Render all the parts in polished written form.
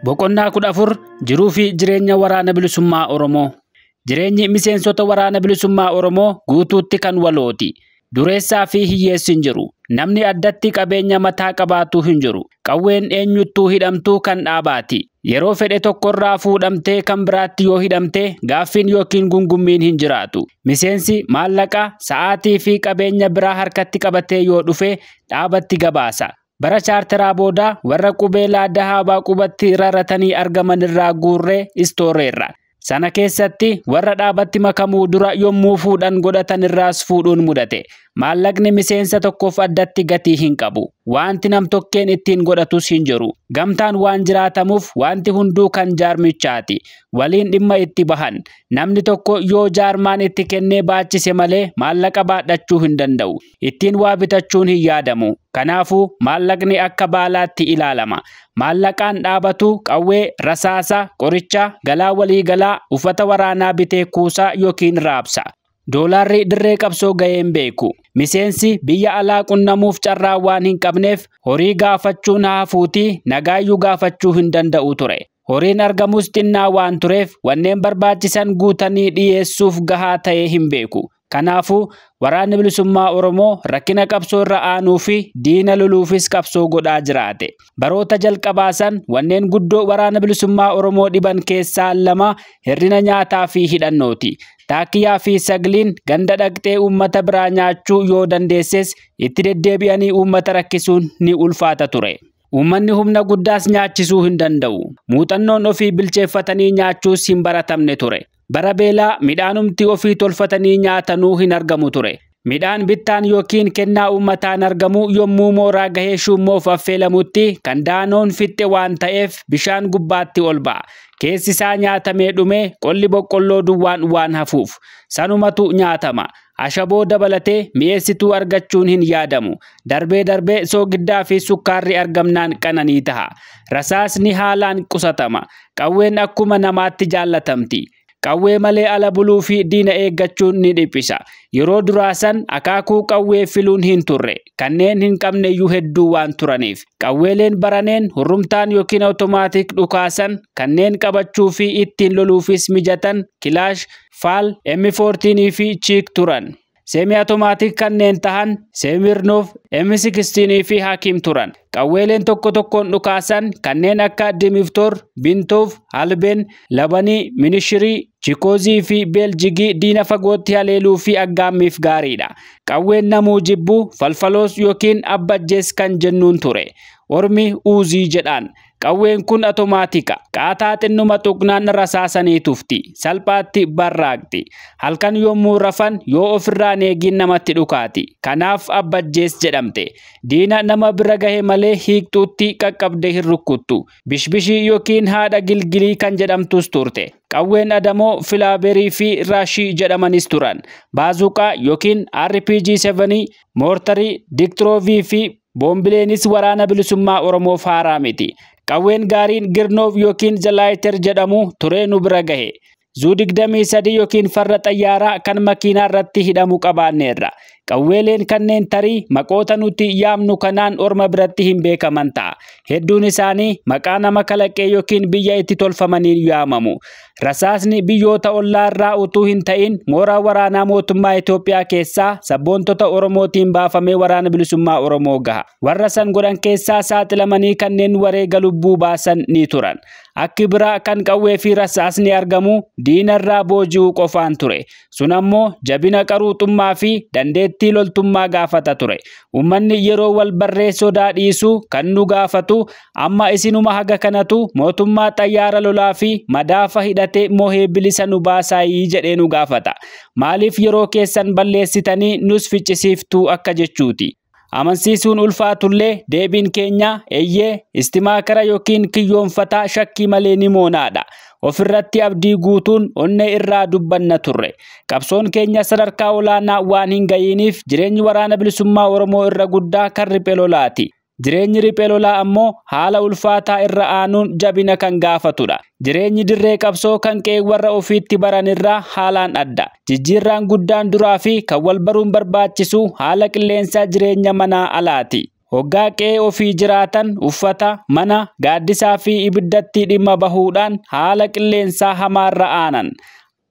Boqonnaa 14 jiruu fi jireenya waraana bilisummaa Oromoo. Jireenyi miseensota waraana bilisummaa Oromoo guutuutti kan walooti. Dureessaa fi hiyyeessi hin jiru. Namni addatti qabeenya mataa qabaatu hin jiru. Qawween eenyuttuu hidhamtuu kan dhaabaati. Yeroo fedhe tokkorraa fuudhamtee kan biraatti yoo hidhamte gaaffiin yookiin gungummiin hin jiraatu. Miseensi maallaqa, sa'aatii fi qabeenya biraa harkatti qabatee yoo dhufe dhaabatti gabaasa. Bara chaarteraa booda warra qubeelaa dahaabaa qubatti raratanii argaman irraa guurree istooreerra. Sana keessatti warra dhaabatti makamuu dura yommuu fuudhan godhatan irraas fuudhuun mudate. Maallaqni miseensa tokkoof addatti gatii hin qabu. Wanti nam-tokkeen ittiin godhatus hin jiru. Gamtaan waan jiraatamuuf wanti hunduu kan jaarmichaati. Waliin dhimma itti bahan. Namni tokko yoo jaarmaan itti kennee baachise malee maallaqa baadhachuu hin danda'u. Ittiin waa bitachuun hin yaadamu. Kanaafuu maallaqni akka baalaatti ilaalama. Maallaqaan dhaabatu qawwee, rasaasa, qoricha, galaa waliigalaa, uffata waraanaa bitee kuusaa yookiin raabsa. Doolaarri dirree qabsoo ga'een beeku. Miseensi biyya alaa qunnamuuf carraa waan hin qabneef horii gaafachuun hafuutii nagaayyuu gaafachuu hin danda'u ture. Horiin argamus xinnaa waan tureef wanneen barbaachisan guutanii dhiyeessuuf gahaa ta'ee hin beeku. Kanaafuu waraanni bilisummaa Oromoo rakkina qabsoo irra aanuu fi diina loluufis qabsoo godhaa jiraate. Baroota jalqabaa san wanneen guddoo waraana bilisummaa Oromoo dhiban keessaa lama hir'ina nyaataa fi hidhannooti. Taakkiyaa fi sagliin ganda dhaqxee uummata biraa nyaachuu yoo dandeesses itti deddeebi'anii uummata rakkisuun ni ulfaata ture. Uummanni humna guddaas nyaachisuu hin danda'u. Muuxannoon ofii bilcheeffatanii nyaachuus hin baratamne ture. Bara beelaa midhaanumti ofii tolfatanii nyaatanuu hin argamu ture. Midhaan bittaan yookiin kennaa uummataan argamu yommuu mooraa gahee shuummoof affeelamutti kan daanoon fixxe waan ta'eef bishaan gubbaatti ol ba'a. Keessi isaa nyaatamee dhume qolli boqqolloo duwwaan waan hafuuf. Sanumatu nyaatama. Ashaboo dabalatee mi'eessituu argachuun hin yaadamu. Darbee darbee soogiddaa fi sukkaarri argamnaan qananii taha. Rasaasni haalaan qusatama. Qawween akkuma namaatti jaallatamti. Qawwee malee ala buluu fi diina eeggachuun ni dhiphisa. Yeroo duraa san akaakuu qawwee filuun hin turre. Kanneen hin qabne iyyuu hedduu waan turaniif. Qawweeleen baraneen hurrumtaan yookiin awutomaatik dhukaasan kanneen qabachuu fi ittiin loluufis mijatan kilaash, faal, M14 fi chiik turan. Seemi automaatik kanneen tahan Seemirnoof, M16 fi Hakiim turan. Qawweeleen tokko tokkoon dhukaasan kanneen akka Dimiftoor, Bintoof, Halbeen, Labanii, Minishirii, Chikoozii fi Beeljigii diina fagootti haleeluu fi aggaammiif gaariidha. Qawween namuu jibbu falfaloos yookiin abbajjees kan jennuun ture. Ormi uuzii jedhaan. Qawween kun automaatika. Qaataa xinnuma tuqnaan rasaasanii tufti. Salphaatti barraaqti. Halkan yommuu rafan yoo ofirraa eegin namatti dhukaati. Kanaaf abbajjees jedhamte. Diina nama bira gahe malee hiiktuutti qaqqabdee hin rukkuttu. Bishbishii yookiin haadha gilgilii kan jedhamtus turte. Qawween Adamoo, Filaaberii fi Raashii jedhamanis turan. Baazuqaa yookiin RPG-7, Moortarii, Diktiroovii fi boombileenis waraana bilisummaa Oromoof haaraa miti. Qawween gaariin Girnoof yookiin Zalaayiter jedhamu turee nu bira gahe. Zuu 23 yookiin farra xayyaaraa kan makiinaa irratti hidhamu qabaanneerra. Qawweeleen kanneen tarii maqoota nuti yaamnu kanaan orma biratti hin beekaman ta'a. Hedduun isaanii maqaa nama kalaqee yookiin biyya itti tolfamaniin yaamamu. Rasaasni biyyoota ollaa irraa utuu hin ta'in mooraa waraanaa mootummaa Itoophiyaa keessaa sabboontota Oromootiin baafamee waraana bilisummaa Oromoo gaha. Warra san godhan keessaa saaxilamanii kanneen wareega lubbuu baasan ni turan. Akki biraa kan qawwee fi rasaasni argamu diinarraa booji'uu qofaan ture. Sun ammoo jabina qaruuxummaa fi dandeettii loltummaa gaafata ture. Uummanni yeroo wal barree sodaa dhiisu kan nu gaafatu amma isinuma haga kanatu mootummaa xayyaara lolaa fi madaafa hidhatee moohee bilisa nu baasaayii jedhee nu gaafata. Maaliif yeroo keessan balleessitanii nus ficcisiiftuu akka jechuuti. Amansiisuun ulfaatullee deebiin keenya eeyyee istimaakara yookiin kiyyoonfataa shakkii malee ni moonaadha. Ofirratti abdii guutuun onnee irraa dubbanna turre. Qabsoon keenya sadarkaa olaanaa waan hin ga'iiniif jireenyi waraana bilisummaa Oromoo irra guddaa kan riphee lolaati. Jireenyi riphee lolaa ammoo haala ulfaataa irra aanuun jabina kan gaafatudha. Jireenyi dirree qabsoo kan qe'ee warra ofiitti baran irraa haalaan adda. Jijjiirraan guddaan duraa fi kan wal baruun barbaachisu haala qilleensaa jireenya manaa alaati. Hoggaa qe'ee ofii jiraatan uffata, mana, gaaddisaa fi ibiddatti dhimma bahuudhaan haala qilleensaa hamaarra aanan.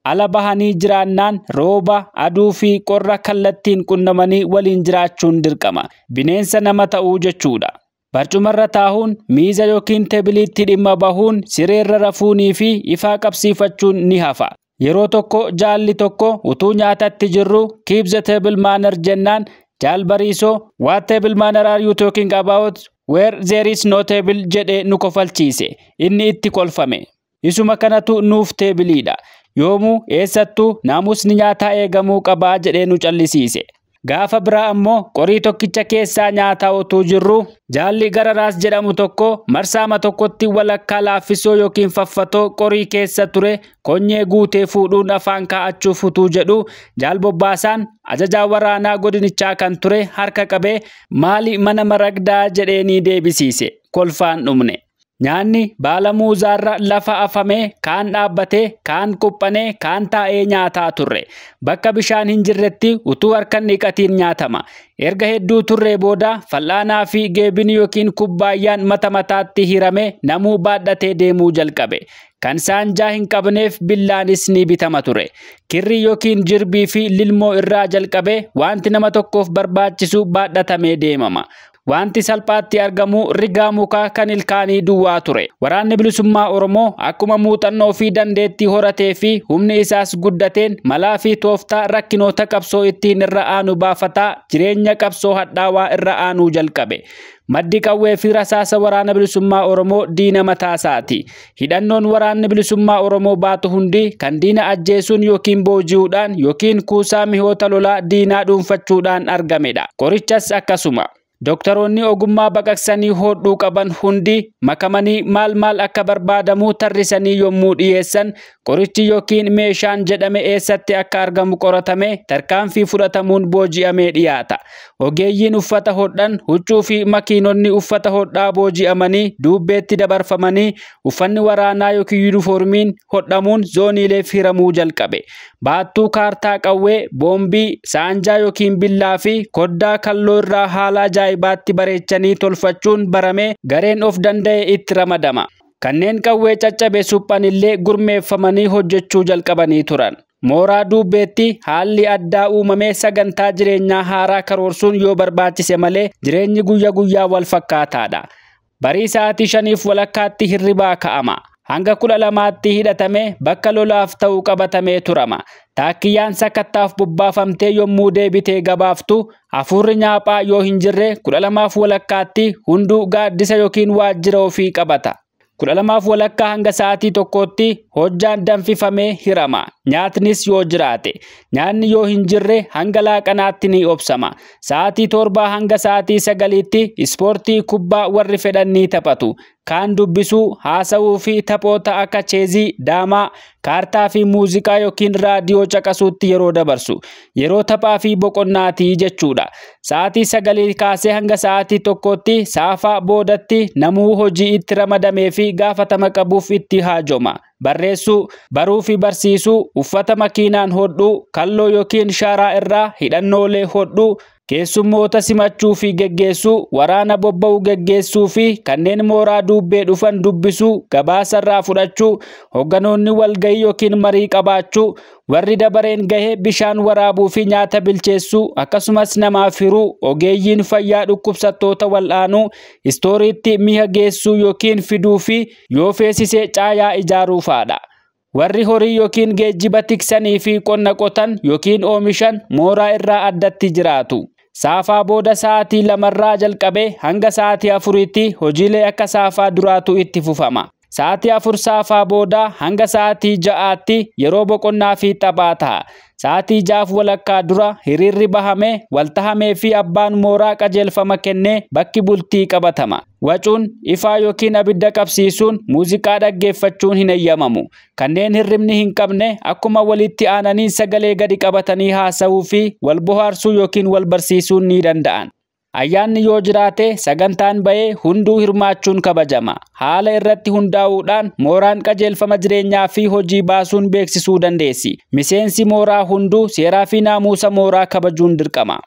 Ala bahanii jiraannaan rooba, aduu fi qorra kallattiin qunnamanii waliin jiraachuun dirqama. Bineensa nama ta'uu jechuudha. Barcumarra taahuun, miiza yookiin teebiliitti dhimma bahuun, sireerra rafuunii fi ifaa qabsiifachuun ni hafa. Yeroo tokko jaalli tokko utuu nyaatatti jirru "Keep the table manner" jennaan Jaal Bariisoo "What table manner are you talking about? Where there is no table" jedhee nu kofalchiise. Inni itti kolfame. Isuma kanatu nuuf teebiliidha. Yoomuu eessattuu naamusni nyaataa eegamuu qabaa jedhee nu callisiise. Gaafa biraa ammoo qorii tokkicha keessaa nyaataa utuu jirru jaalli gara raas jedhamu tokko marsaama tokkotti walakkaa laaffisoo yookiin faffatoo qorii keessa ture konyee guutee fuudhuun afaan kaa'achuuf utuu jedhu Jaal Bobbaasaan ajajaa waraanaa godinichaa kan ture harka qabee "Maali mana maragdaa?" jedhee ni deebisiise. Kolfaan dhumne. Nyaanni baala muuzaarra lafa afamee, kaan dhaabbatee, kaan quphanee, kaan taa'ee nyaataa turre. Bakka bishaan hin jirretti utuu harka hin dhiqatiin nyaatama. Erga hedduu turree booda fal'aanaa fi geebin yookiin kubbaayyaan mata mataatti hirame namuu baadhatee deemuu jalqabe. Kan saanjaa hin qabneef billaanis ni bitama ture. Kirrii yookiin jirbii fi lilmoo irraa jalqabee wanti nama tokkoof barbaachisu baadhatamee deemama. Wanti salphaatti argamu rigaa mukaa kan ilkaanii duwwaa ture. Waraanni bilisummaa Oromoo akkuma muuxannoo fi dandeettii horatee fi humni isaas guddateen malaa fi tooftaa rakkinoota qabsoo ittiin irra aanu baafataa jireenya qabsoo hadhaawaa irra aanuu jalqabe. Maddi qawwee fi rasaasa waraana bilisummaa Oromoo diina mataasaati. Hidhannoon waraanni bilisummaa Oromoo baatu hundi kan diina ajjeesuun yookiin booji'uudhaan yookiin kuusaa mi'oota lolaa diinaa dhuunfachuudhaan argamedha. Qorichas akkasuma. Dooktaroonni ogummaa baqaqsanii hodhuu qaban hundi makamanii maal maal akka barbaadamu tarrisanii yommuu dhiyeessan, qorichi yookiin meeshaan jedhame eessatti akka argamu qoratame tarkaanfii fudhatamuun booji'amee dhiyaata. Ogeeyyiin uffata hodhan, huccuu fi makiinonni uffata hodhaa booji'amanii duubbeetti dabarfamanii uffanni waraanaa yookiin yuunifoormiin hodhamuun zooniileef hiramuu jalqabe. Baattuu kaartaa qawwee, boombii, saanjaa yookiin billaa fi koddaa kalloo irraa haala ajaa'ibaatti bareechanii tolfachuun baramee gareen of danda'e itti ramadama. Kanneen qawwee caccabe suphan illee gurmeeffamanii hojjechuu jalqabanii turan. Mooraa duubbeetti haalli addaa uumamee sagantaa jireenyaa haaraa karoorsuun yoo barbaachise malee jireenyi guyya guyyaa wal fakkaataadha. Barii sa'aatii 5:30tti hirribaa ka'ama. Hanga 12tti hidhatamee bakka lolaaf ta'u qabatamee turama. Taakkiyyaan sakattaaf bobbaafamtee yommuu deebitee gabaaftu, hafuurri nyaaphaa yoo hin jirre, 12:30tti hunduu gaaddisa yookiin waajjira ofii qabata. 12:30 hanga sa'aatii 1tti hojjaan danfifamee hirama. Nyaatnis yoo jiraate. Nyaanni yoo hin jirre hanga laaqanaatti ni obsama. Sa'aatii 7 hanga sa'aatii 9tti ispoortii kubbaa warri fedhan ni taphatu. Kaan dubbisuu, haasa'uu fi taphoota akka cheezii, daamaa, kaartaa fi muuziqaa yookiin raadiyoo caqasuutti yeroo dabarsu. Yeroo taphaa fi boqonnaatii jechuudha. Sa'aatii 9 kaasee hanga sa'aatii 1tti saafaa boodatti namuu hojii itti ramadamee fi gaafatama qabuuf itti haajoma. Barreessuu, baruu fi barsiisuu, uffata makiinaan hodhuu, kalloo yookiin shaaraa irraa hidhannoolee hodhuu, keessummoota simachuu fi geggeessuu, waraana bobba'uu geggeessuu fi kanneen mooraa duubbee dhufan dubbisuu, gabaasarraa fudhachuu, hogganoonni walgahii yookiin marii qabaachuu, warri dabareen gahee bishaan waraabuu fi nyaata bilcheessuu, akkasumas namaaf hiruu, ogeeyyiin fayyaa dhukkubsattoota wal'aanuu, istooriitti mi'a geessuu yookiin fiduu fi yoo feesisee caayaa ijaaruu fa'aadha. Warri horii yookiin geejjiba tiksanii fi qonna qotan yookiin oomishan mooraa irraa addatti jiraatu. Saafaa booda sa'aatii 2rraa jalqabee hanga sa'aatii 4tti hojiilee akka saafaa duraatu itti fufama. Sa'aatii 4 saafaa booda hanga sa'aatii 6tti yeroo boqonnaa fi taphaa ta'a. Sa'aatii 6:30 dura hiriirri bahamee waltahamee fi abbaan mooraa qajeelfama kennee bakki bultii qabatama. Wacuun, ifaa yookiin abidda qabsiisuun, muuziqaa dhaggeeffachuun hin eeyyamamu. Kanneen hirribni hin qabne akkuma walitti aananii sagalee gadi qabatanii haasa'uu fi wal bohaarsuu yookiin wal barsiisuun ni danda'an. Ayyaanni yoo jiraate sagantaan bahee hunduu hirmaachuun kabajama. Haala irratti hundaa'uudhaan mooraan qajeelfama jireenyaa fi hojii baasuun beeksisuu dandeessi. Miseensi mooraa hunduu seeraa fi naamusa mooraa kabajuun dirqama.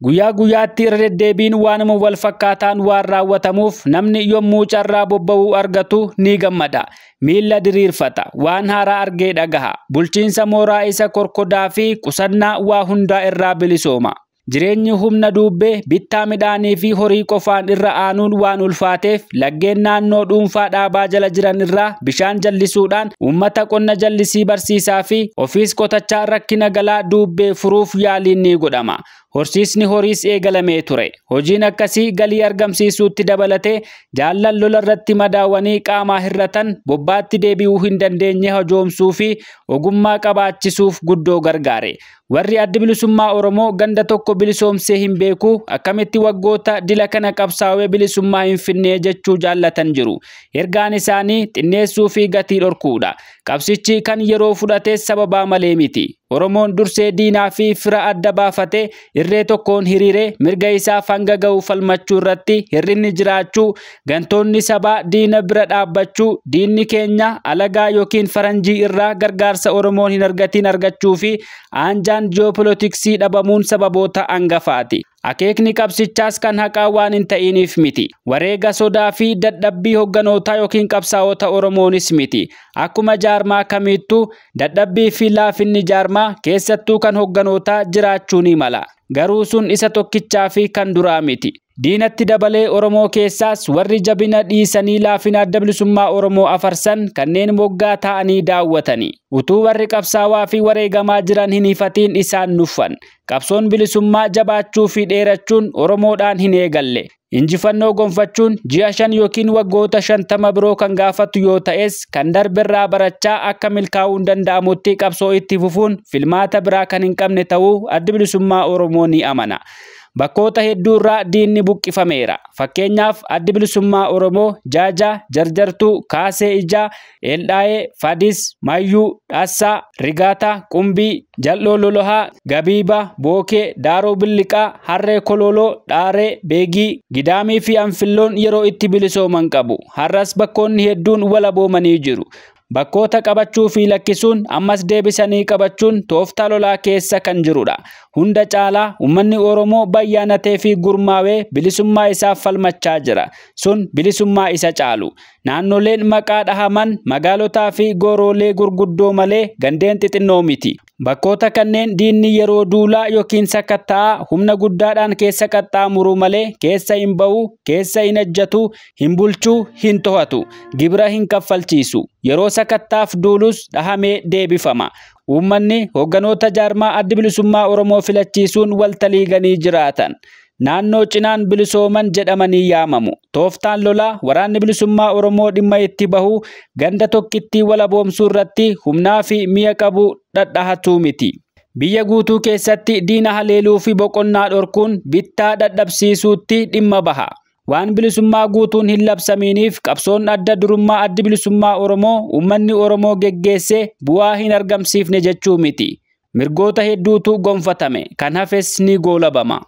Guyyaa guyyaatti irra deddeebiin waanuma wal fakkaataan waan raawwatamuuf namni yommuu carraa bobba'uu argatu ni gammada. Miilla diriirfata. Waan haaraa argee dhagaha. Bulchiinsa mooraa isa korkodaa fi qusannaa waa hundaa irraa bilisooma. Jireenyi humna duubbee bittaa midhaanii fi horii qofaan irra aanuun waan ulfaateef laggeen naannoo dhuunfaa dhaabaa jala jiran irraa bishaan jallisuudhaan uummata qonna jallisii barsiisaa fi ofiis qotachaa rakkina galaa duubbee furuuf yaaliin ni godhama. Horsiisni horiis eegalamee ture. Hojiin akkasii galii argamsiisuutti dabalatee jaallan lola irratti madaawanii qaamaa hir'atan bobbaatti deebi'uu hin dandeenye hojoomsuu fi ogummaa qabaachisuuf guddoo gargaare. Warri Adda Bilisummaa Oromoo ganda tokko bilisoomsee hin beeku akkamitti waggoota dila kana qabsaa'ee bilisummaa hin finne jechuu jaallatan jiru. Ergaan isaanii xinneessuu fi gatii dhorkuudha. Qabsichi kan yeroo fudhate sababaa malee miti. Oromoon dursee diinaa fi fira adda baafatee irree tokkoon hiriiree mirga isaa hanga ga'u falmachuu irratti hir'inni jiraachuu, gantoonni sabaa diina bira dhaabbachuu, diinni keenya alagaa yookiin faranjii irraa gargaarsa Oromoon hin argatiin argachuu fi aanjaan ji'opolitiksii dhabamuun sababoota hangafaati. Akeekni qabsichaas kan haqaa waan hin ta'iniif miti. Wareega sodaa fi dadhabbii hogganootaa yookiin qabsaa'ota Oromoonis miti. Akkuma jaarmaa kamiittuu dadhabbii fi laafinni jaarmaa keessattuu kan hogganootaa jiraachuu ni mala. Garuu sun isa tokkichaa fi kan duraa miti. Diinatti dabalee Oromoo keessaas warri jabina dhiisanii laafina Adda Bilisummaa Oromoo afarsan kanneen moggaa ta'anii daawwatani. Utuu warri qabsaawaa fi wareegamaa jiran hin ifatiin isaan nuffan. Qabsoon bilisummaa jabaachuu fi dheerachuun Oromoodhaan hin eegalle. Injifannoo gonfachuun ji'a 5 yookiin waggoota 50 biroo kan gaafatu yoo ta'es kan darberraa barachaa akka milkaa'uun danda'amutti qabsoo itti fufuun filmaata biraa kan hin qabne ta'uu Adda Bilisummaa Oromoo ni amana. Bakkoota hedduurraa diinni buqqifameera. Fakkeenyaaf Addi Bilisummaa Oromoo Jaajaa, Jarjartuu, Kaasee Ijaa, Eeldaa'ee, Fadis, Mayyuu, Dhassaa, Rigaataa, Qumbii, Jal'oo Lolohaa, Gabiiba, Bookee, Daaroo Billiqaa, Harree Kololoo, Dhaaree, Beegii, Gidaamii fi Anfilloon yeroo itti bilisooman qabu. Har'as bakkoonni hedduun walaboomanii jiru. Bakkoota qabachuu fi lakkisuun ammas deebisanii qabachuun tooftaa lolaa keessa kan jirudha. Hunda caalaa uummanni Oromoo bayyaanatee fi gurmaawee bilisummaa isaaf falmachaa jira. Sun bilisummaa isa caalu. Naannoleen maqaa dhahaman magaalotaa fi gooroolee gurguddoo malee gandeen xixinnoo miti. Bakkoota kanneen diinni yeroo duulaa yookiin sakatta'aa humna guddaadhaan keessa qaxxaamuru malee keessa hin ba'u, keessa hin ejjatu, hin bulchuu, hin to'atu, gibira hin kaffalchiisu. Yeroo sakattaaf duulus dhahamee deebifama. Uummanni hogganoota jaarmaa Adda Bilisummaa Oromoo filachiisuun waltaliiganii jiraatan. Naannoo cinaan bilisooman jedhamanii yaamamu. Tooftaan lolaa waraanni bilisummaa Oromoo dhimma itti bahu ganda tokkittii walaboomsuu irratti humnaa fi mi'a qabu dhadhahatuu miti. Biyya guutuu keessatti diina haleeluu fi boqonnaa dhorkuun bittaa dadhabsiisuutti dhimma baha. Waan bilisummaa guutuun hin labsamiiniif qabsoon adda durummaa Addi Bilisummaa Oromoo uummanni Oromoo geggeesse bu'aa hin argamsiifne jechuu miti. Mirgoota hedduutu gonfatame, kan hafes ni goolabama.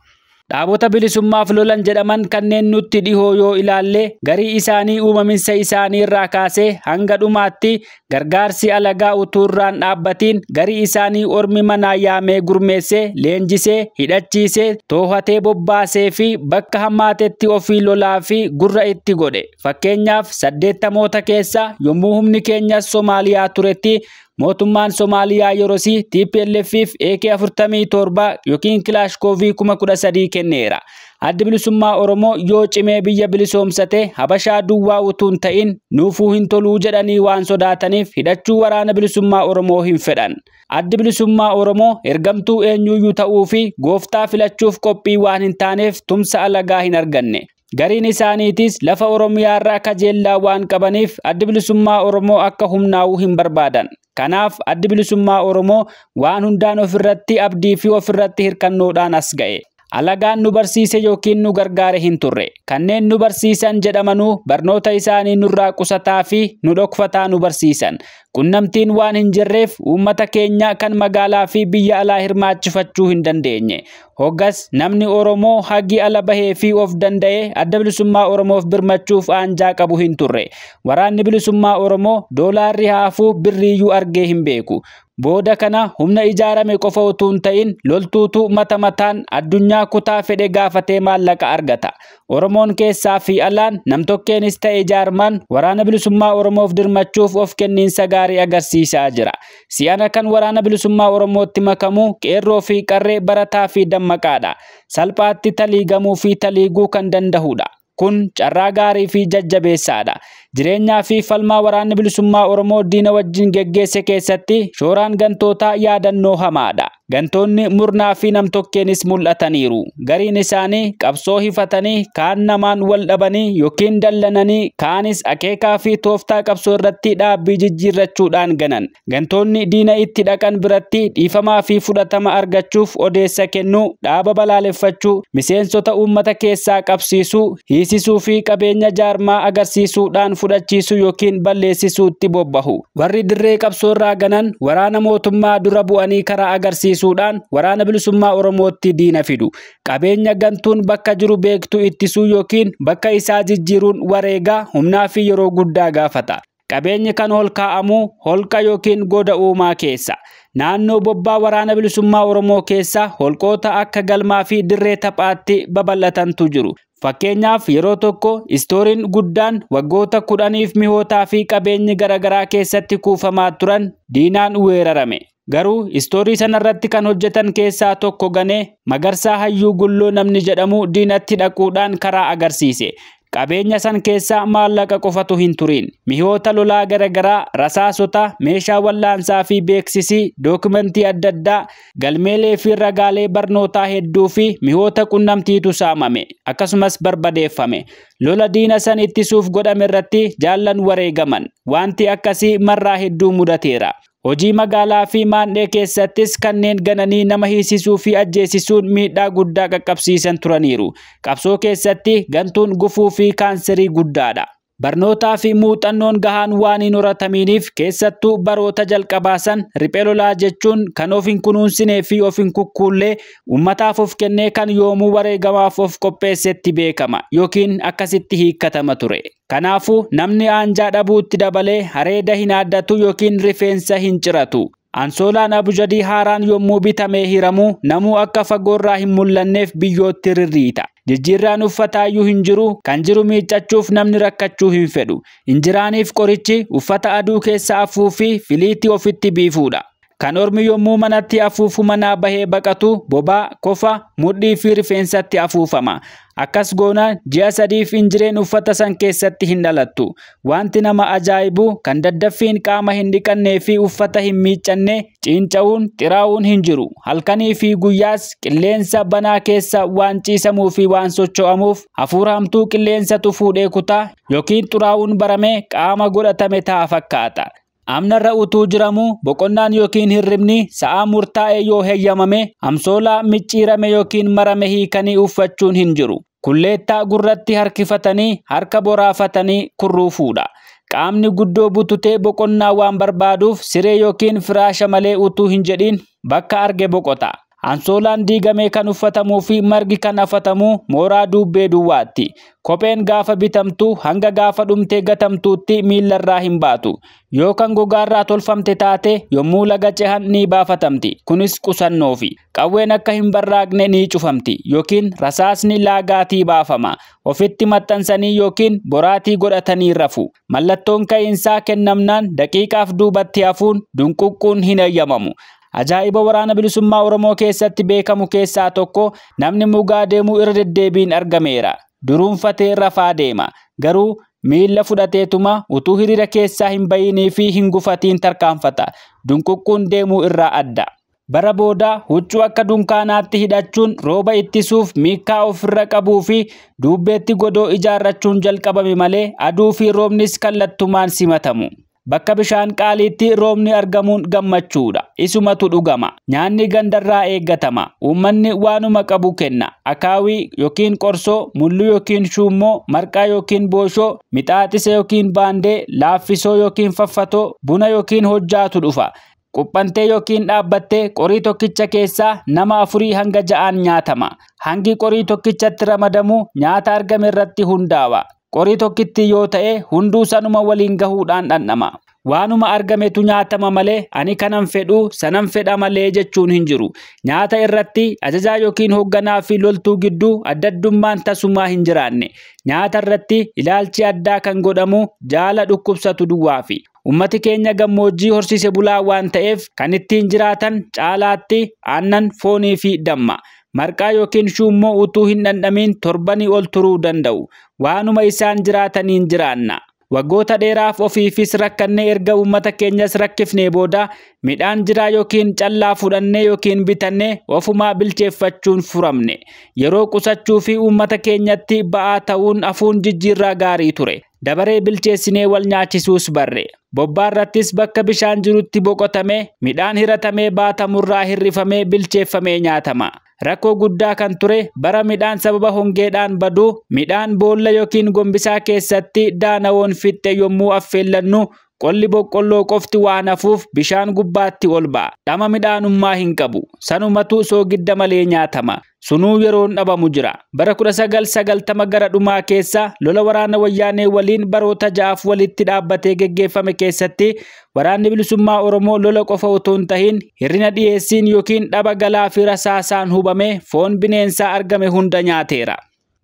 Dhaabota bilisummaaf lolan jedhaman kanneen nutti dhihoo yoo ilaalle garii isaanii uumaminsa isaanii irraa kaasee hanga dhumaatti gargaarsi alagaa utuu irraan dhaabbatiin garii isaanii ormi manaa yaamee gurmeessee leenjisee hidhachiisee toohatee bobbaasee fi bakka hammaatetti ofii lolaa fi gurra itti godhe. Fakkeenyaaf 80moota keessa yommuu humni keenya Somaaliyaa turetti mootummaan Somaaliyaa yerosii TPLF fi AK-47 yookiin Kilaashkoovii 13,000 kenneera. Addi Bilisummaa Oromoo yoo cimee biyya bilisoomsate Habashaa duwwaa utuu hin ta'in nuufuu hin toluu jedhanii waan sodaataniif hidhachuu waraana bilisummaa Oromoo hin fedhan. Addi Bilisummaa Oromoo ergamtuu eenyuyyuu ta'uu fi gooftaa filachuuf qophii waan hin taaneef tumsa alagaa hin arganne. Gariin isaaniitis lafa Oromiyaa irraa kajeellaa waan qabaniif Addi Bilisummaa Oromoo akka humnaa'uu hin barbaadan. Kanaaf Addi Bilisummaa Oromoo waan hundaan ofirratti abdii fi ofirratti hirkannoodhaan as ga'e. Alagaan nu barsiise yookiin nu gargaare hin turre. Kanneen nu barsiisan jedhamanuu barnoota isaanii nurraa qusataa fi nu dhokfataa nu barsiisan. Qunnamtiin waan hin jirreef uummata keenya kan magaalaa fi biyya alaa hirmaachifachuu hin dandeenye. Hoggas namni Oromoo hagi ala bahee fi of danda'ee adda bilisummaa Oromoof birmachuuf aanjaa qabu hin turre. Waraanni bilisummaa Oromoo doolaarri haafuu birriiyyuu argee hin beeku. Booda kana humna ijaarame qofa utuu hin ta'in loltuutu mata mataan addunyaa kutaa fedhe gaafatee maallaqa argata. Oromoon keessaa fi alaan namtokkeenis ta'e jaarmaan waraana bilisummaa Oromoof dirmachuuf of kenniinsa gaarii agarsiisaa jira. Si'ana kan waraana bilisummaa Oromootti makamu qeerroo fi qarree barataa fi dammaqaadha. Salphaatti taliigamuu fi taliiguu kan danda'udha. Kun carraa gaarii fi jajjabeessaadha. Jireenyaa fi falmaa waraanni bilisummaa Oromoo diina wajjin geggeesse keessatti shooraan gantootaa yaadannoo hamaadha. Gantoonni murnaa fi namtokkeenis mul'ataniiru. Gariin isaanii qabsoo hifatanii, kaan namaan wal dhabanii yookiin dallananii, kaanis akeekaa fi tooftaa qabsoo irratti dhaabbii jijjiirrachuudhaan ganan. Gantoonni diina itti dhaqan biratti dhiifamaa fi fudhatama argachuuf odeessa kennuu, dhaaba balaaleffachuu, miseensota uummata keessaa qabsiisuu, hiisisuu fi qabeenya jaarmaa agarsiisuudhaan fudhachiisuu yookiin balleessisuutti bobbahu. Warri dirree qabsoo irraa ganan waraana mootummaa dura bu'anii karaa agarsiisuudhaan waraana bilisummaa Oromootti diina fidu. Qabeenya gantuun bakka jiru beektu ittisuu yookiin bakka isaa jijjiiruun wareegaa humnaa fi yeroo guddaa gaafata. Qabeenyi kan ol kaa'amu holqa yookiin goda uumaa keessa. Naannoo bobbaa waraana bilisummaa Oromoo keessa holqoota akka galmaa fi dirree taphaatti babal'atantu jiru. Fakkeenyaaf yeroo tokko istooriin guddaan waggoota 10f mi'ootaa fi qabeenyi garaagaraa keessatti kuufamaa turan diinaan weerarame. Garuu istoorii sanarratti kan hojjetan keessaa tokko ganee Magarsaa Hayyuu Gulloo namni jedhamu diinatti dhaquudhaan karaa agarsiise. Qabeenya san keessaa maallaqa qofatu hin turin. Mi'oota lolaa garaagaraa, rasaasota, meeshaa wallaansaa fi beeksisii, dookumentii adda addaa, galmeelee fi ragaalee barnootaa hedduu fi mi'oota qunnamtiitu saamame. Akkasumas barbadeeffame. Lola diina san ittisuuf godhame irratti jaallan wareegaman. Wanti akkasii marraa hedduu mudateera. Hojii magaalaa fi maandhee keessattis kanneen gananii nama hiisisuu fi ajjeesisuun miidhaa guddaa qaqqabsiisan turaniiru. Qabsoo keessatti gantuun gufuu fi kaanserii guddaadha. Barnootaa fi muuxannoon gahaan waan hin horataminiif keessattuu baroota jalqabaa san riphee lolaa jechuun kan of hin kunuunsinee fi of hin kukkuullee uummataaf of kennee kan yoomuu wareegamaaf of qopheessetti beekama yookiin akkasitti hiikkatama ture. Kanaafuu namni aanjaa dhabuutti dabalee hareeda hin aaddatu yookiin rifeensa hin ciratu. Ansoolaan abujadii haaraan yommuu bitamee hiramu namuu akka fagoorraa hin mul'anneef biyyootti rirriita. Jijjiirraan uffataayyuu hin jiru, kan jiru miiccachuuf namni rakkachuu hin fedhu. Injiraaniif qorichi uffata aduu keessa afuu fi filiitii ofitti biifuudha. Kan ormi yommuu manatti afuufu manaa bahee baqatu bobaa, kofa, mudhii fi rifeensatti afuufama. Akkas goonaan ji'a 3f injireen uffata san keessatti hin dhalattu. Wanti nama ajaa'ibu kan daddaffiin qaama hin dhiqannee fi uffata hin miiccanne ciinca'uun xiraa'uun hin jiru. Halkanii fi guyyaas qilleensa banaa keessa waan ciisamuu fi waan socho'amuuf hafuura hamtuu qilleensatu fuudhee kutaa yookiin xuraa'uun barame qaama godhatame ta'a fakkaata. Amnarra utuu jiramu boqonnaan yookiin hirribni sa'aa murtaa'e yoo heeyyamame amsoolaa micciirame yookiin marame hiikanii uffachuun hin jiru. Kulleettaa gurratti harkifatanii harka boraafatanii kurruufuudha. Qaamni guddoo bututee boqonnaa waan barbaaduuf siree yookiin firaasha malee utuu hin jedhin bakka arge boqota. Ansoolaan diigamee kan uffatamuu fi margi kan afatamu mooraa duubbee duwwaatti. Kopheen gaafa bitamtu hanga gaafa dhumtee gatamtuutti miillarraa hin baatu. Yoo kan gogaarraa tolfamte taate yommuu laga cehan ni baafatamti. Kunis qusannoofi. Qawween akka hin barraaqne ni cufamti yookiin rasaasni laagaatii baafama. Ofitti maxxansanii yookiin boraatii godhatanii rafu. Mallattoon ka'iinsaa kennamnaan daqiiqaaf duubatti hafuun dunquqquun hin eeyyamamu. Ajaa'iba waraana bilisummaa Oromoo keessatti beekamu keessaa tokko namni mugaa deemuu irra deddeebiin argameera. Duruunfatee rafaa deema. Garuu miilla fudhateetuma utuu hiriira keessaa hin bayinii fi hin gufatiin tarkaanfata. Dunquqquun deemuu irraa adda. Bara booda huccuu akka dunkaanaatti hidhachuun rooba ittisuuf miikkaa ofirra qabuu fi duubbeetti godoo ijaarrachuun jalqabame malee aduu fi roobnis kallattumaan simatamu. Bakka bishaan qaaliitti roobni argamuun gammachuudha. Isumatu dhugama. Nyaanni gandarraa eeggatama. Uummanni waanuma qabu kenna. Akaawii yookiin qorsoo, mulluu yookiin shuummoo, marqaa yookiin booshoo, mixaaxisa yookiin baandee, laaffisoo yookiin faffatoo, buna yookiin hojjaatu dhufa. Quphantee yookiin dhaabbattee qorii tokkicha keessaa nama 4 hanga 6 nyaatama. Hangi qorii tokkichatti ramadamu nyaata argame irratti hundaa'a. Qorii tokkitti yoo ta'e hunduu sanuma waliin gahuudhaan dhandhama. Waanuma argametu nyaatama malee ani kanan fedhu sanan fedha malee jechuun hin jiru. Nyaata irratti ajajaa yookiin hoogganaa fi loltuu gidduu addaddummaan tasumaa hin jiraanne. Nyaata irratti ilaalchi addaa kan godhamu jaala dhukkubsatu duwwaafi. Ummati keenya gammoojjii horsiise bulaa waan ta'eef kan ittiin jiraatan caalaatti aannan, foonii fi damma. Marqaa yookiin shuummoo utuu hin dhandhamiin torbanii ol turuu danda'u. Waanuma isaan jiraataniin jiraanna. Waggoota dheeraaf ofiifis rakkannee erga uummata keenyas rakkifnee booda midhaan jiraa yookiin callaa fudhannee yookiin bitannee ofumaa bilcheeffachuun furamne. Yeroo qusachuu fi uummata keenyatti ba'aa ta'uun afuun jijjiirraa gaarii ture. Dabaree bilcheessinee wal nyaachisuus barre. Bobbaa irrattis bakka bishaan jirutti boqotame midhaan hiratamee baatamurraa hirrifamee bilcheeffamee nyaatama. Rakkoo guddaa kan ture bara midhaan sababa hongeedhaan badu midhaan boolla yookiin gombisaa keessatti daanawoon fixxe yommuu affeellannu qolli boqqolloo qofti waan hafuuf bishaan gubbaatti ol ba'a. Dhama midhaanummaa hin qabu. Sanumatu soogidda malee nyaatama. Sunuu yeroon dhabamu jira. Bara 1990 gara dhumaa keessa lola waraana wayyaanee waliin baroota 6 walitti dhaabbatee geggeeffame keessatti waraanni bilisummaa Oromoo lola qofa otoo hin tahin hirrina dhiyeessiin yookiin dhaba galaa fi rasaasaan hubame foon bineensaa argame hunda nyaateera.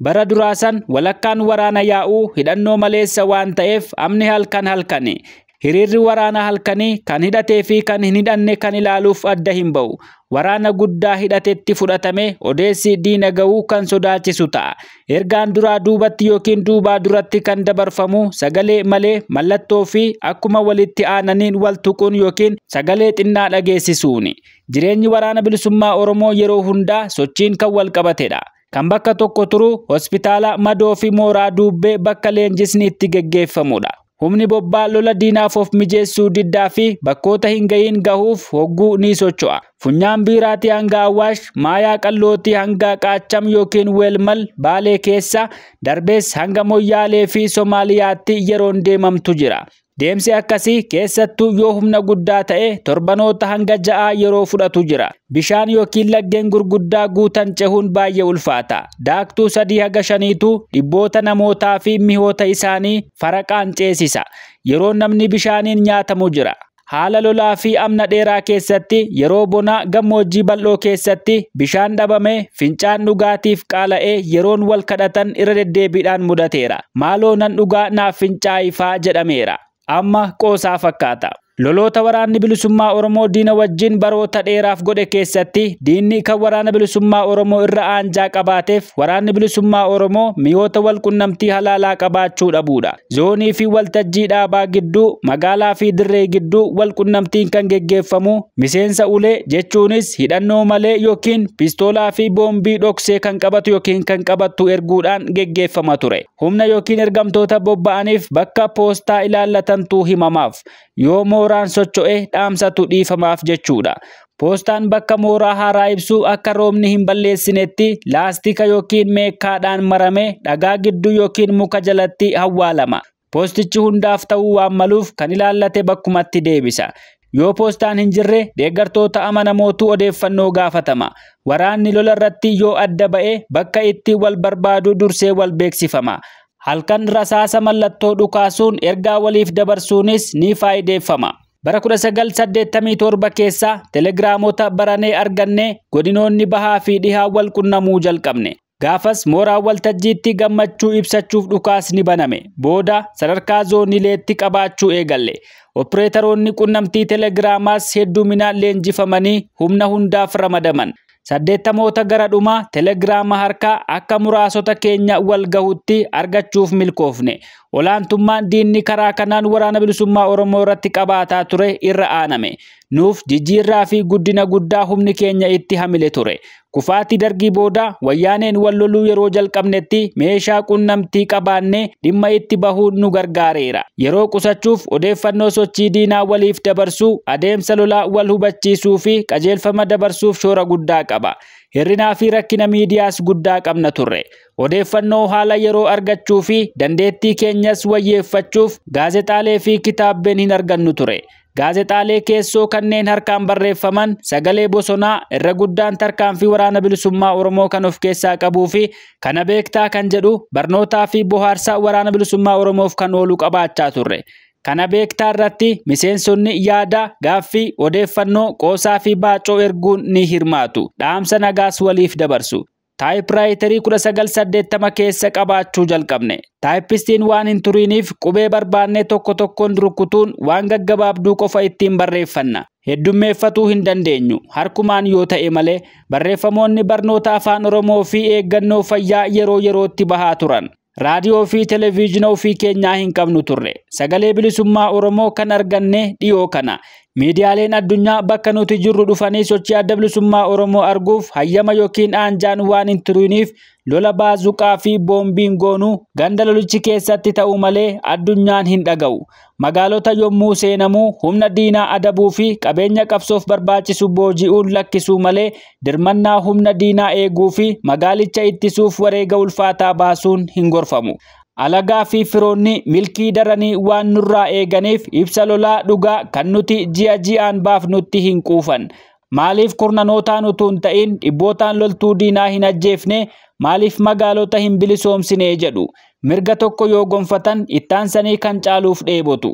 Bara duraasan walakkaan waraana yaa'uu hidhannoo maleessa waan ta'eef amni halkan halkani. Hiriirri waraana halkanii kan hidhatee fi kan hin hidhanne kan ilaaluuf adda hin ba'u. Waraana guddaa hidhatetti fudhatame odeessi diina ga'uu kan sodaachisu ta'a. Ergaan duraa duubatti yookiin duubaa duratti kan dabarfamu sagalee malee mallattoo fi akkuma walitti aananiin wal tuquun yookiin sagalee xinnaa dhageessisuuni. Jireenyi waraana bilisummaa Oromoo yeroo hundaa sochiin kan wal qabatedha. Kan bakka tokko turu hospitaala madoo fi mooraa duubbee bakka leenjisni itti geggeeffamudha. Humni bobbaa lola diinaaf of mijeessuu diddaa fi bakkoota hin gahiin gahuuf hogguu ni socho'a. Funyaan biiraatii hanga Awaash, Maayaa Qallootii hanga Qaacham yookiin Weelmal Baalee keessa darbees hanga Moyyaalee fi Somaaliyaatti yeroon deemamtu jira. Deemsi akkasii keessattuu yoo humna guddaa ta'e torbanoota hanga 6 yeroo fudhatu jira. Bishaan yookiin laggeen gurguddaa guutan cehuun baay'ee ulfaata. Daaktuu 3 haga 5tu dhibboota namootaa fi mi'oota isaanii faraqaan ceesisa. Yeroo namni bishaaniin nyaatamu jira. Haala lolaa fi amna dheeraa keessatti yeroo bonaa gammoojjii bal'oo keessatti bishaan dhabame fincaan dhugaatiif qaala'ee yeroon wal kadhatan irra deddeebiidhaan mudateera. Maaloo nan dhugaa naaf fincaa'ifaa jedhameera. Amma qoosaa fakkaata. Loloota waraanni bilisummaa Oromoo diina wajjin baroota dheeraaf godhe keessatti diinni kan waraana bilisummaa Oromoo irra aanjaa qabaateef waraanni bilisummaa Oromoo mi'oota wal qunnamtii halaalaa qabaachuu dhabuudha. Zoonii fi waltajjii dhaabaa gidduu, magaalaa fi dirree gidduu wal qunnamtiin kan geggeeffamu miseensa ulee jechuunis hidhannoo malee yookiin pistoolaa fi boombii dhoksee kan qabatu yookiin kan qabattu erguudhaan geggeeffama ture. Humna yookiin ergamtoota bobba'aniif bakka poostaa ilaallatantu himamaaf. Yoo mooraan socho'e dhaamsatu dhiifamaaf jechuudha. Poostaan bakka mooraa haaraa ibsu akka roobni hin balleessinetti laastika yookiin meekkaadhaan marame dhagaa gidduu yookiin muka jalatti awwaalama. Poostichi hundaaf ta'uu waan maluuf kan ilaallate bakkumatti deebisa. Yoo poostaan hin jirre deeggartoota amanamootu odeeffannoo gaafatama. Waraanni lola irratti yoo adda ba'e bakka itti wal barbaadu dursee wal beeksifama. Halkan rasaasa mallattoo dhukaasuun ergaa waliif dabarsuunis ni faayideeffama. Bara 1987 keessa telegiraamota baranee arganne godinoonni bahaa fi dhihaa wal qunnamuu jalqabne. Gaafas mooraa waltajjiitti gammachuu ibsachuuf dhukaasni baname. Booda sadarkaa zoonileetti qabaachuu eegalle. Opereetaroonni qunnamtii telegiraamaas hedduminaan leenjifamanii humna hundaaf ramadaman. 80moota gara dhumaa telegiraama harkaa akka muraasota keenya wal gahutti argachuuf milkoofne. Olaantummaan diinni karaa kanaan waraana bilisummaa Oromoo irratti qabaataa ture irra aaname. Nuuf jijjiirraa fi guddina guddaa humni keenya itti hamile ture. Kufaatii dargii booda wayyaaneen wal loluu yeroo jalqabnetti meeshaa qunnamtii qabaannee dhimma itti bahuun nu gargaareera. Yeroo qusachuuf odeeffannoo sochii diinaa waliif dabarsuu, adeemsa lolaa wal hubachiisuu fi qajeelfama dabarsuuf shoora guddaa qaba. Hir'inaa fi rakkina miidiyaas guddaa qabna turre. Odeeffannoo haala yeroo argachuu fi dandeettii keenyas wayyeeffachuuf gaazexaalee fi kitaabbeen hin argannu ture. Gaazexaalee keessoo kanneen harkaan barreeffaman sagalee bosonaa irra guddaan tarkaanfii waraana bilisummaa Oromoo kan of keessaa qabuu fi kana beektaa kan jedhu barnootaa fi bohaarsaa waraana bilisummaa Oromoof kan oolu qabaachaa turre. Kana beektaa irratti miseensonni yaada, gaaffii, odeeffannoo, qoosaa fi baacoo erguun ni hirmaatu. Dhaamsa nagaas waliif dabarsu. Taayipiraayitarii 1980 keessa qabaachuu jalqabne. Taayipistiin waan hin turiiniif qubee barbaanne tokko tokkoon rukutuun waan gaggabaabduu qofa ittiin barreeffanna. Heddummeeffatuu hin dandeenyu. Harkumaan yoo ta'e malee barreeffamoonni barnoota afaan Oromoo fi eeggannoo fayyaa yeroo yerootti bahaa turan. Raadiyoo fi televezyiina ofii keenyaa hin qabnu turre. Sagalee bilisummaa Oromoo kan arganne dhiyoo kana. Miidiyaaleen addunyaa bakka nuti jirru dhufanii sochii adda bilisummaa Oromoo arguuf hayyama yookiin aanjaan waan hin turiniif lola baazuqaa fi boombiin goonuu ganda lolichi keessatti ta'u malee addunyaan hin dhaga'u. Magaalota yommuu seenamuu humna diinaa adabuu fi qabeenya qabsoof barbaachisu booji'uun lakkisuu malee dirmannaa humna diinaa eeguu fi magaalicha ittisuuf wareega ulfaataa baasuun hin gorfamu. Alagaa fi firoonni milkii daranii waan nurraa eeganiif ibsa lolaa dhugaa kan nuti ji'a ji'aan baafnutti hin quufan. Maaliif kurnanootaan utuu hin ta'in dhibbootaan loltuu diinaa hin ajjeefne, maaliif magaalota hin bilisoomsine jedhu. Mirga tokko yoo gonfatan ittaansanii kan caaluuf dheebotu.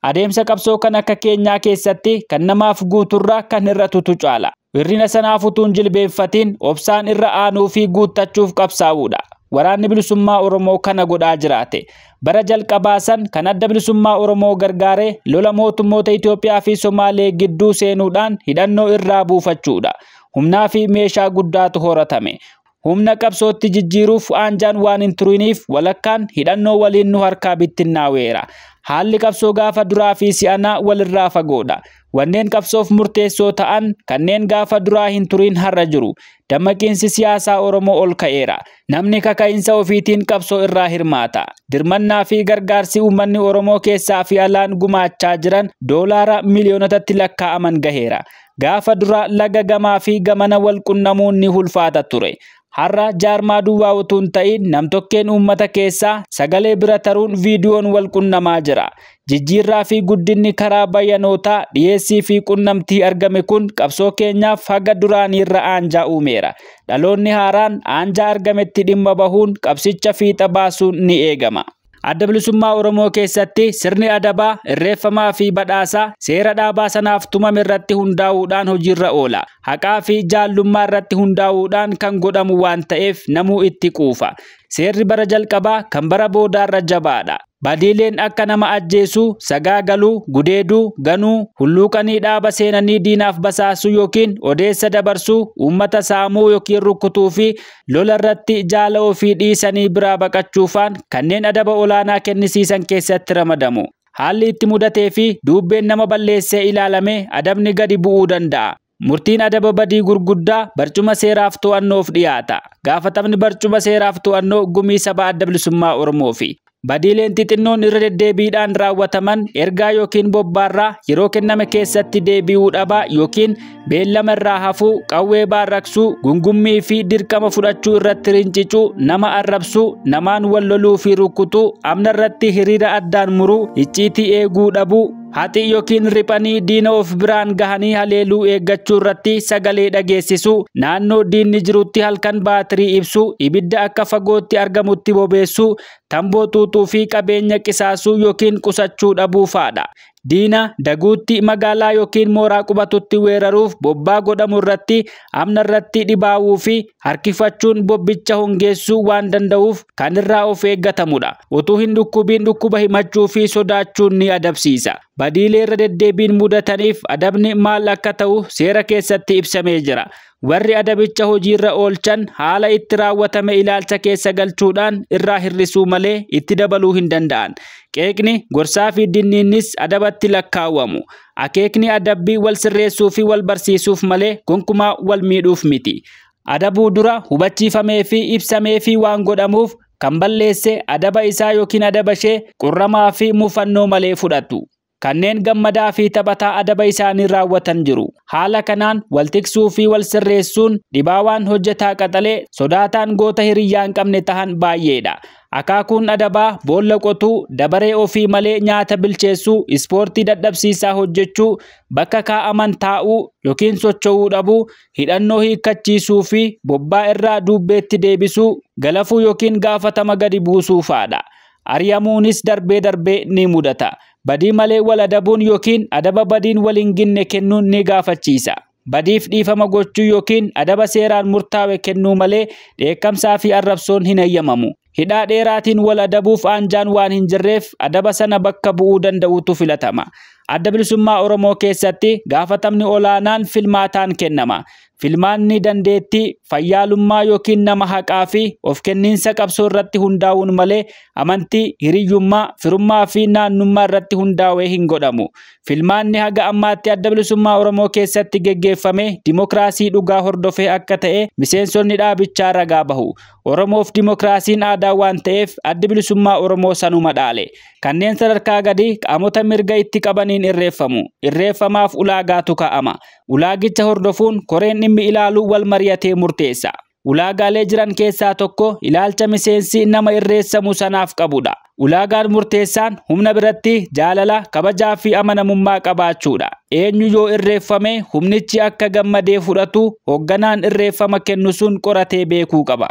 Adeemsa qabsoo kan akka keenyaa keessatti kan namaaf guuturraa kan hir'atutu caala. Hir'ina sanaaf utuu hin jilbeeffatin obsaan irra aanuu fi guuttachuuf qabsaa'uudha. Waraanni bilisummaa Oromoo kana godhaa jiraate. Bara jalqabaa san kan adda bilisummaa Oromoo gargaare lola mootummoota Itoophiyaa fi Somaalee gidduu seenuudhaan hidhannoo irraa buufachuudha. Humnaa fi meeshaa guddaatu horatame. Humna qabsootti jijjiiruuf aanjaan waan hin turiniif walakkaan hidhannoo waliin nu harkaa bittinnaaweera. Haalli qabsoo gaafa duraa fi si'anaa walirraa fagoodha. Wanneen qabsoof murteessoo ta'an kanneen gaafa duraa hin turin har'a jiru. Dammaqiinsi siyaasaa Oromoo ol ka'eera. Namni kaka'iinsa ofiitiin qabsoo irraa hirmaata. Dirmannaa fi gargaarsi uummanni Oromoo keessaa fi alaan gumaachaa jiran doolaara miliyoonotatti lakkaa'aman gaheera. Gaafa dura laga gamaa fi gamana wal qunnamuun ni ulfaata ture. Har'a jaarmaa duwwaa utuu hin ta'in namtokkeen uummata keessaa sagalee bira taruun viidiyoon wal qunnamaa jira. Jijjiirraa fi guddinni karaa bayyanootaa dhiyeessii fi qunnamtii argame kun qabsoo keenyaaf haga duraaniirra aanjaa uumeera. Dhaloonni haaraan aanjaa argametti dhimma bahuun qabsicha fiixa baasuun ni eegama. Adda bilisummaa Oromoo keessatti sirni adabaa, irreeffamaa fi badhaasaa seera dhaabaa sanaaf tumame irratti hundaa'uudhaan hojiirra oola. Haqaa fi jaallummaa irratti hundaa'uudhaan kan godhamu waan ta'eef namuu itti quufa. Seerri bara jalqabaa kan bara boodaarra jabaadha. Badiileen akka nama ajjeesuu, sagaagaluu, gudeeduu, ganuu, hulluuqanii dhaaba seenanii diinaaf basaasuu yookiin odeessa dabarsuu, uummata saamuu yookiin rukutuu fi lola irratti jaala ofii dhiisanii biraa baqachuufaan kanneen adaba olaanaa kennisiisan keessatti ramadamu. Haalli itti mudatee fi duubbeen nama balleessee ilaalame adabni gadi bu'uu danda'a. Murtiin adaba badii gurguddaa barcuma seeraaf to'annoof dhiyaata. Gaafatamni barcuma seeraaf to'annoo gumii saba adda bilisummaa Oromoofi. Badiileen xixinnoon irra deddeebiidhaan raawwataman ergaa yookiin bobbaarraa yeroo kenname keessatti deebi'uu dhabaa yookiin beellama irraa hafuu, qawwee baarraqsuu, gungummii fi dirqama fudhachuu irratti rincicuu, nama arrabsuu, namaan wal loluu fi rukutuu, amna irratti hiriira addaan muruu, icciitii eeguu dhabuu, haxii yookiin riphanii diina of biraan gahanii haleeluu eeggachuu irratti sagalee dhageessisuu, naannoo diinni jirutti halkan baatirii ibsuu, ibidda akka fagootti argamutti bobeessuu, tamboo xuuxuu fi qabeenya qisaasuu yookiin qusachuu dhabuu fa'aadha. Diina daguutti magaalaa yookiin mooraa qubatutti weeraruuf bobbaa godhamu irratti amna irratti dhibaawuu fi harkifachuun bobbicha hongeessuu waan danda'uuf kan irraa of eeggatamudha. Utuu hin dhukkubiin dhukkuba himachuu fi sodaachuun ni adabsiisa. Badiilee irra deddeebiin mudataniif adabni maal akka ta'u seera keessatti ibsamee jira. Warri adabicha hojiirra oolchan haala itti raawwatame ilaalcha keessa galchuudhaan irraa hir'isuu malee itti dabaluu hin danda'an. Qeeqni gorsaa fi dinniinnis adabatti lakkaawwamu. Akeekni adabbii wal sirreessuu fi wal barsiisuuf malee gonkumaa wal miidhuuf miti. Adabuu dura hubachiifamee fi ibsamee fi waan godhamuuf kan balleesse adaba isaa yookiin adaba ishee qurramaa fi mufannoo malee fudhatu. Kanneen gammadaa fi taphataa adaba isaanii raawwatan jiru. Haala kanaan wal tiksuu fi wal sirreessuun dhibaawaan hojjetaa qaxalee sodaataan goota hiriyyaa hin qabne tahan baay'eedha. Akaakuun adabaa boolla qotuu, dabaree ofii malee nyaata bilcheessuu, ispoortii dadhabsiisaa hojjechuu, bakka kaa'aman taa'uu yookiin socho'uu dhabuu, hidhannoo hiikkachiisuu fi bobbaa irraa duubbeetti deebisuu, galafuu yookiin gaafatama gadi buusuu fa'aadha. Ari'amuunis darbee darbee ni mudata. Badii malee wal adabuun yookiin adaba badiin wal hin ginne kennuun ni gaafachiisa. Badiif dhiifama gochuu yookiin adaba seeraan murtaa'e kennuu malee dheekkamsaa fi arrabsoon hin eeyyamamu. Hidhaa dheeraatiin wal adabuuf aanjaan waan hin jirreef adaba sana bakka bu'uu danda'utu filatama. Adda Bilisummaa Oromoo keessatti gaafatamni olaanaan filmaataan kennama. Filmaanni dandeettii, fayyaalummaa yookiin nama haqaa fi of kenniinsa qabsoo irratti hundaa'uun malee amantii, hiriyyummaa, firummaa fi naannummaa irratti hundaa'ee hin godhamu. Filmaanni haga ammaatti Adda Bilisummaa Oromoo keessatti geggeeffame dimokiraasii dhugaa hordofee akka ta'e miseensonni dhaabichaa ragaa bahu. Oromoof dimokiraasiin aadaa waan ta'eef Addi Bilisummaa Oromoo sanuma dhaale. Kanneen sadarkaa gadii qaamota mirga itti qabaniin irreeffamu. Irreeffamaaf ulaagaatu kaa'ama. Ulaagicha hordofuun koreen dhimmi ilaaluu wal mari'atee murteessa. Ulaagaalee jiran keessaa tokko ilaalcha miseensi nama irreessamu sanaaf qabudha. Ulaagaan murteessaan humna biratti jaalala, kabajaa fi amanamummaa qabaachuudha. Eenyu yoo irreeffame humnichi akka gammadee fudhatu hoogganaan irreeffama kennu sun qoratee beekuu qaba.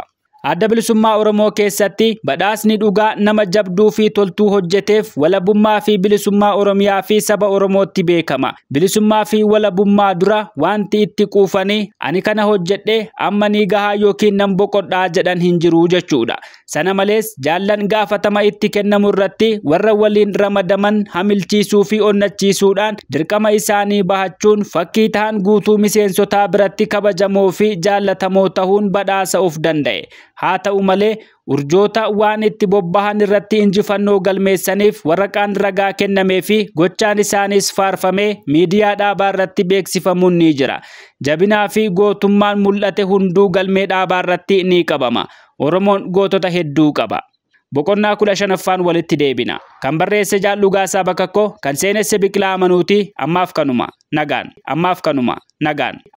Adda Bilisummaa Oromoo keessatti badhaasni dhugaa nama jabduu fi toltuu hojjeteef walabummaa fi bilisummaa Oromiyaa fi saba Oromootti beekama. Bilisummaa fi walabummaa dura wanti itti quufanii ani kana hojjedhe amma ni gahaa yookiin nan boqodhaa jedhan hin jiru jechuudha. Sana malees jaallan gaafatama itti kennamu irratti warra waliin ramadaman hamilchiisuu fi onnachiisuudhaan dirqama isaanii bahachuun fakkii ta'an guutuu miseensotaa biratti kabajamoo fi jaallatamoo ta'uun badhaasa of danda'e. Haa ta'u malee urjoota waan itti bobbahan irratti injifannoo galmeessaniif waraqaan ragaa kennamee fi gochaan isaaniis faarfamee miidiyaa dhaabaa irratti beeksifamuun ni jira. Jabinaa fi gootummaan mul'ate hunduu galmee dhaabaa irratti ni qabama. Oromoon gootota hedduu qaba. Boqonnaa 15ffaan walitti deebina. Kan barreesse Jaal Dhugaasaa Bakakkoo, kan seenesse Biqilaa Amanuuti. Ammaaf kanuma. Nagaan. Ammaaf kanuma. Nagaan.